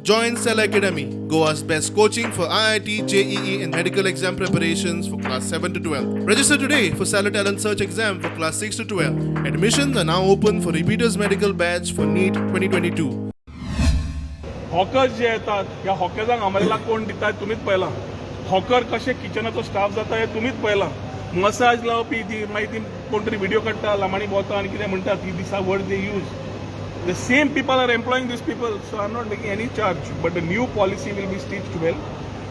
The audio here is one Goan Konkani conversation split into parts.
Join Cell Academy, Goa's best coaching for IIT, JEE, and medical exam preparations for class 7 to 12. Register today for Stellar Talent Search exam for class 6 to 12. Admissions are now open for repeaters medical batch for NEET 2022. Hawkers जे येतात, ह्या हॉकर्सांक अमरेला कोण दिता तुमीच पळयलां. हॉकर कशे किचनाचो स्टाफ जाता हें तुमीच पळयलां. मसाज लावपी ती मागीर ती कोण तरी व्हिडिओ काडटा, लांबाणी भोंवता आनी कितें म्हणटा ती this are word they use. The same people are employing these people, so I'm not making any charge. But the new policy will be stitched well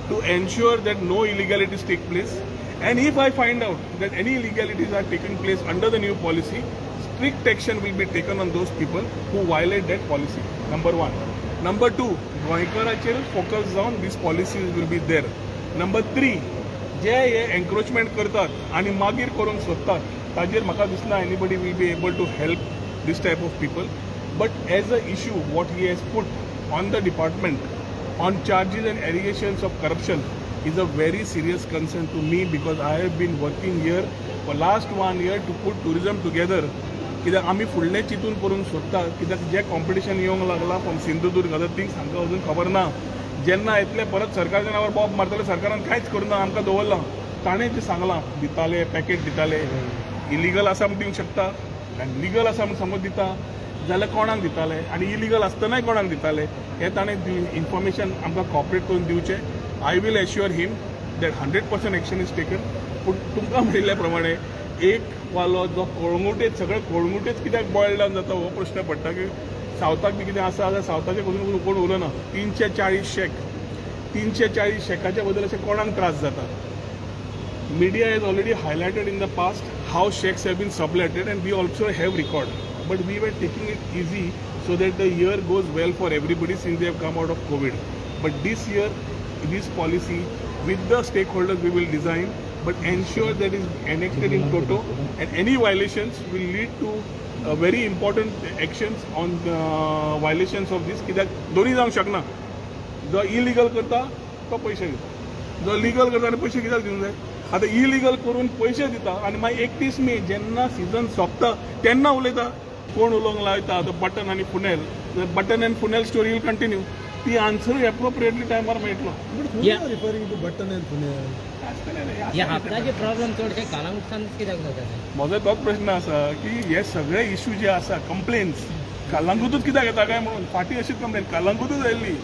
to ensure that no illegalities take place. And if I find out that any illegalities are taking place under the new policy, strict action will be taken on those people who violate that policy. Number one. Number two, गोंयकाराचेर focus जावन these policies will be there. Number three, जे हे एन्क्रोचमेंट करतात आनी मागीर करूंक सोदतात, ताजेर म्हाका दिसना anybody will be able to help this type of people. But as a issue what he has put on the department on charges and allegations of corruption is a very serious concern to me, because I have been working here for last one year to put tourism together. कित्याक आमी फुडलें चिंतून करूंक सोदता, कित्याक जें कॉम्पिटिशन येवंक लागलां फ्रॉम सिंधुदुर्ग, अदर थिंग्स, हांकां अजून खबर ना. जेन्ना येतले परत सरकारच्या नांवार बॉम्ब मारतले, सरकारान कांयच करूं ना, आमकां दवरलां. ताणें जें सांगलां, दिताले, पॅकेट दिताले, इलिगल आसा म्हूण दिवंक शकता आनी लिगल आसा म्हूण समज दिता जाल्यार कोणाक दिताले आनी इलिगल आसतनाय कोणाक दिताले, हें ताणें इन्फॉर्मेशन आमकां कॉपरेट करून दिवचें. I will assure him that 100% action is taken. पूण तुमकां म्हणिल्ल्या प्रमाणे एक वालो जो कळंगुटेच, सगळे कळंगुटेच कित्याक बॉयल डावन जाता हो प्रश्न पडटा की सावथाक बी कितें आसा जाल्यार सावथाचे पसून कोण उलयना. 340 शॅक, 340 शॅकाच्या बद्दल अशें कोणाक त्रास जाता. Media has already highlighted in the past how shacks have been subletted, and we also have record. But we were taking it easy so that the year goes well for everybody since they have come out of COVID. But this year, this policy with the stakeholders we will design, but ensure that is enacted in toto, and any violations will lead to very important actions on violations of this. कित्याक दोन्ही जावंक शकना. जो इलिगल करता तो पयशे दिता, जो लिगल करता आनी पयशे कित्याक दिवंक जाय? आतां इलिगल करून पयशे दिता आनी मागीर 31 मे जेन्ना सिजन सोंपता तेन्ना उलयता. कोण उलोवंक लायता तो बटन आनी funnel. Button and funnel story will continue. ती आन्सरूय एप्रोप्रिएटली टायमार मेळटलो. But who you are referring to, button and funnel? आसतलें रे. ह्या हप्ताचे प्रॉब्लेम चडशे कळंगूटसानच कित्याक जाता? म्हजो तोच प्रश्न आसा की हे सगळे इश्यू जे आसा, कंप्लेन्स कलंगूटूच कित्याक येता काय म्हणून. फाटीं अशीच कंप्लेन कलंगूटूच आयिल्ली.